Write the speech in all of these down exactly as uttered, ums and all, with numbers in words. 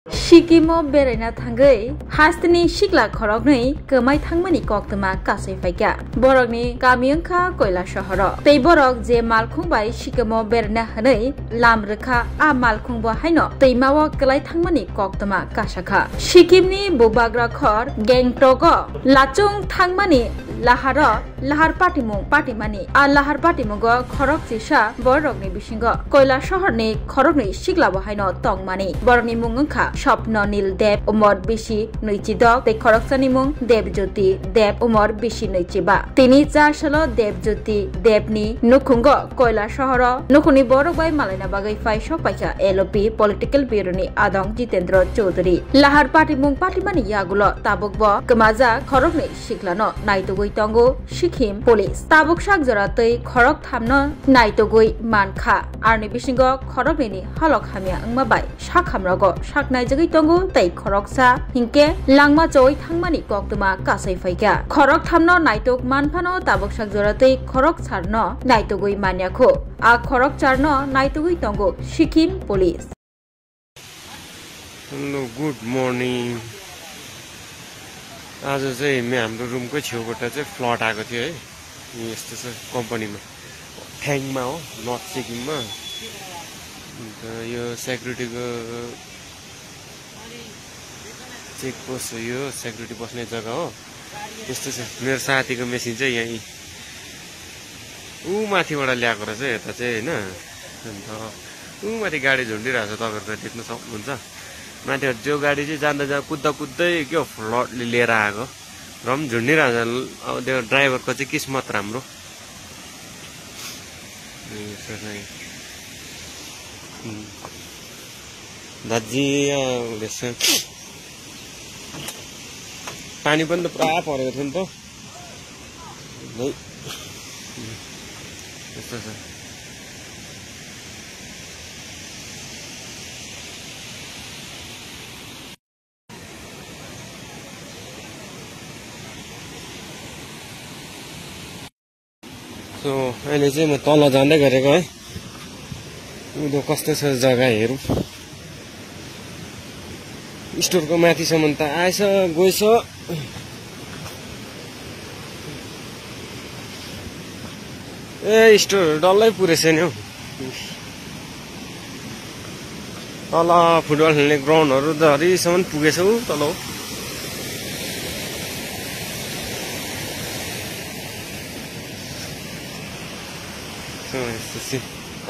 Sikimo beraina thangwi hasteni sikla khoroknwi kwmai thangmani koktwma kasai phaikha. Borokni kami wngkha Koilasohoro. Tei borok je malkhung bai Sikimo beraina hwnwi lam rwkha, a malkhungbo haino twimao kwlai thangmani koktwma kasakha. Sikimni bubagra khor Gangtogo lachung thangmani laharo lahar patimung patimani. A lahar patimungo khorok chisa borokni bisingo Koilasohorni khoroknwi siklabo haino tongmani. Borokni mung wngkha Swapnanil Deb, umor bisi nwichidok, tei khoroksani mung Debjyoti Deb, umor bisi nwichiba. Tini char salo Debjyoti Debni nukhungo Koilasohoro nukhungni borok bai malaina bagwi phai sok paikha L O P Political Bureau ni adong Jitendra Chowdhury. Lahar patimung patimani yagulo tabukbo kwmajak khoroknwi siklano naitugwi tongo Sikkim Police. Tabuk sak jora tei khorok thamno naitugwi mankha. Aroni bisingo khoroknwini halok hamya wngma bai sakhamrogo sak naijagwi tongo tei khoroksa hinkhe langma choi thangmani koktwma kasai phaikha. Khorok thamno naituk manphano tabuk sak jora tei khorok sarno naitugwi manyakho. A khorok charno naitugwi tongo Sikkim Police. Hello, good morning. आज चाहिँ मे हाम्रो रुमकै छेउबाट चाहिँ फ्लड आएको थियो है। यस्तो छ कम्पनीमा, थ्याङमा हो, नर्थ सिक्किममा। अन्त यो सेक्युरिटीको चेक पोस्ट हो, यो सेक्युरिटी बस्ने जग्गा हो। यस्तो छ, मेरो साथीको मेसिन चाहिँ यहीँ ऊ माथिबाट ल्याएको रहेछ यता चाहिँ, होइन? अन्त ऊ माथि गाडी झुन्डिरहेको छ, तपाईँहरू त देख्न सक्नुहुन्छ। माथिबाट त्यो गाडी चाहिँ जाँदा जाँदा कुद्दा कुद्दै के हो, फ्लडले लिएर आएको। र पनि झुन्डिरहेको छ। अब त्यो ड्राइभरको चाहिँ किस्मत राम्रो। दाजी यहाँ हुँदैछ। पानी पनि त पुरा परेको थियो नि त। नै। यस्तो छ। So, अहिले चाहिँ म तल जाँदै गरेको है। उदो कस्तो छ जग्गा हेरौँ। स्टोरको माथिसम्म त आएछ, गएछ। ए, स्टोर डल्लै पुरेछ नि हौ। तल फुटबल खेल्ने ग्राउन्डहरू झरीसम्म पुगेछ हौ तल।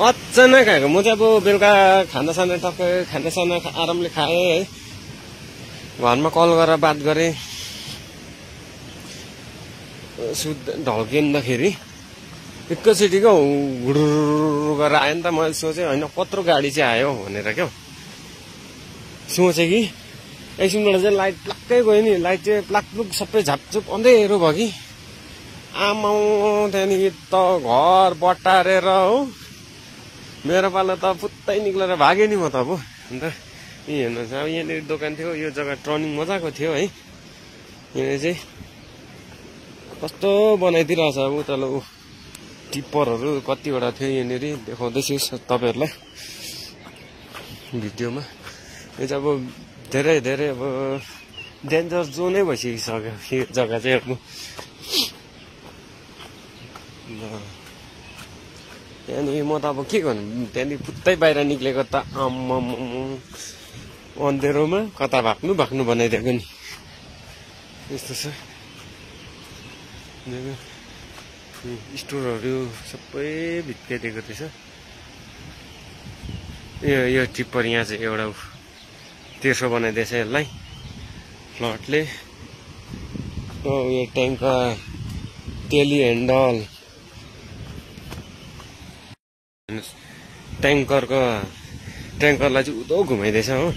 अचानक आएको। म चाहिँ अब बेलुका खानासाना, टक्कै खानासाना खा-, आरामले खाएँ है। घरमा कल गरेर बात गरेँ। सुत्दा ढल्किँदाखेरि एकैचोटि क्या हो, हुर्र गरेर आयो नि त। मैले सोचेँ, होइन, कत्रो गाडी चाहिँ आयो भनेर क्या हो। सोचेँ कि एकछिनबाट चाहिँ लाइट प्लाक्कै गयो नि, लाइट चाहिँ प्लाकप्लुक सबै झापझुप अन्धेरो भयो कि। आमाउ, त्यहाँदेखि त घर बटारेर हो, मेरो पालो त फुत्तै निक्लेर भागेँ नि म त अब। अन्त यी हेर्नुहोस्, अब यहाँनिर दोकान थियो, यो जग्गा टर्निङ मजाको थियो है। यहाँनिर चाहिँ कस्तो बनाइदिइरहेछ अब उता ल, ऊ टिप्परहरू कतिवटा थियो यहाँनिर, देखाउँदैछु स-, तपाईँहरूलाई भिडियोमा। यो चाहिँ अब धेरै धेरै अब डेन्जर जोनै भइसकिसक्यो यो जग्गा चाहिँ अब। ल। त्यहाँदेखि म त अब के गर्नु, त्यहाँदेखि फुत्तै बाहिर निक्लेको त आम्मामामा, अन्धेरोमा कता भाग्नु भाग्नु बनाइदिएको नि। यस्तो छ। देख्नु? स्टोरहरू सबै भित्काइदिएको रहेछ। यो, यो टिप्पर यहाँ चाहिँ एउटा उ तेर्सो बनाइदिएछ यसलाई फ्लडले। ओ, यो ट्याङ्कर, टेली ह्यान्डल। ट्याङ्करको, ट्याङ्करलाई चाहिँ उदो घुमाइदिएछ हो।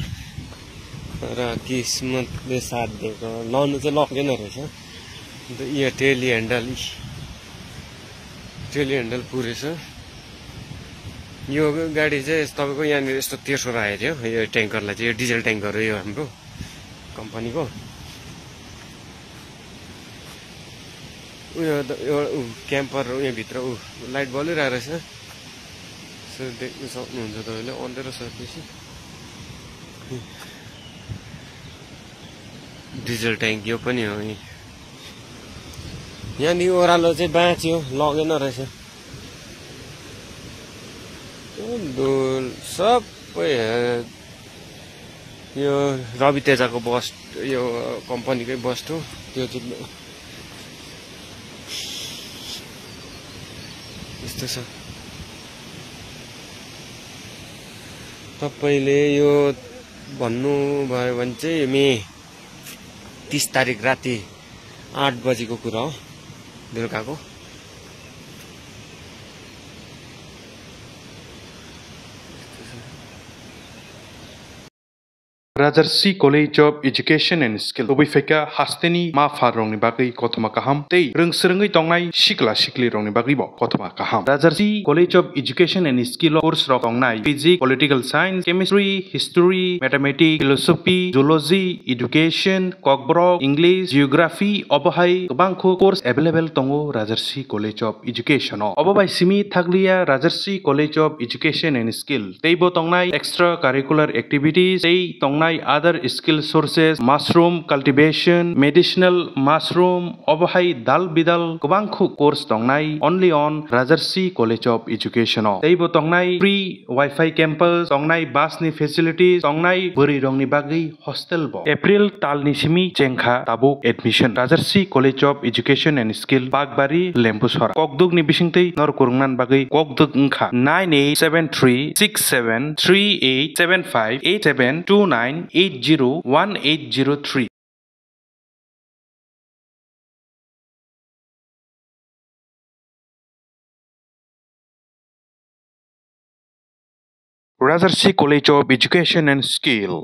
र किस्मतले साथ दिएको, लड्नु चाहिँ लगेन रहेछ। अन्त यो टेली ह्यान्डल, टेली ह्यान्डल पुरेछ। यो गाडी चाहिँ तपाईँको यहाँनिर यस्तो तेर्सो राखेको थियो, यो ट्याङ्करलाई चाहिँ, यो डिजल ट्याङ्कर हो यो हाम्रो कम्पनीको। उयो द-, यो ऊ, क्याम्पर उयो भित्र ऊ, लाइट बलिरहेको रहेछ। यसरी देख्न सक्नुहुन्छ तपाईँले, अन्धेरो छ बेसी। Diesel tank yo pani ho. Yani ora lo je ba chi lo ge no re se. Dul sab pe hai. Yo Ravi Teja ko boss, yo company ko boss tu. Yo chi. Isto sa. Tapaile yo vannu bhai vanche mi. Tis tarik rati aat baji ko kuro. Dil kako. Rajarsi College of Education and Skill tubui phaikha hasteni ma pha rokni bagwi kothoma kaham tei rwng swrwngwi tongnai sikla sikli rokni bagwi bo kothoma kaham. Rajarsi College of Education and Skill o course rok tongnai physics, political science, chemistry, history, mathematics, philosophy, zoology, education, kokborok, English, geography, obo hai kwbangkhu course available tongo Rajarsi College of Education o. Obo bai simi thakliya Rajarsi College of Education and Skill teibo tongnai extra curricular activities tei tongnai other skill sources, mushroom cultivation, medicinal mushroom, obo hai dal bidal kwbangkhu course tongnai only on Rajarsi College of Education o. Teibo tongnai free Wi-Fi campus, tongnai bus ni facilities, tongnai bwrwi rokni bagwi hostel bo. April tal ni simi chengkha tabuk admission. Rajarsi College of Education and Skill, Bakbari, Lembusora. Kokduk ni bisingtwi nor kwrwngna bagwi kokduk wngkha nine eight seven three six seven three eight seven five eight seven two nine eight zero one eight zero three. Rajarsi College of Education and Skill.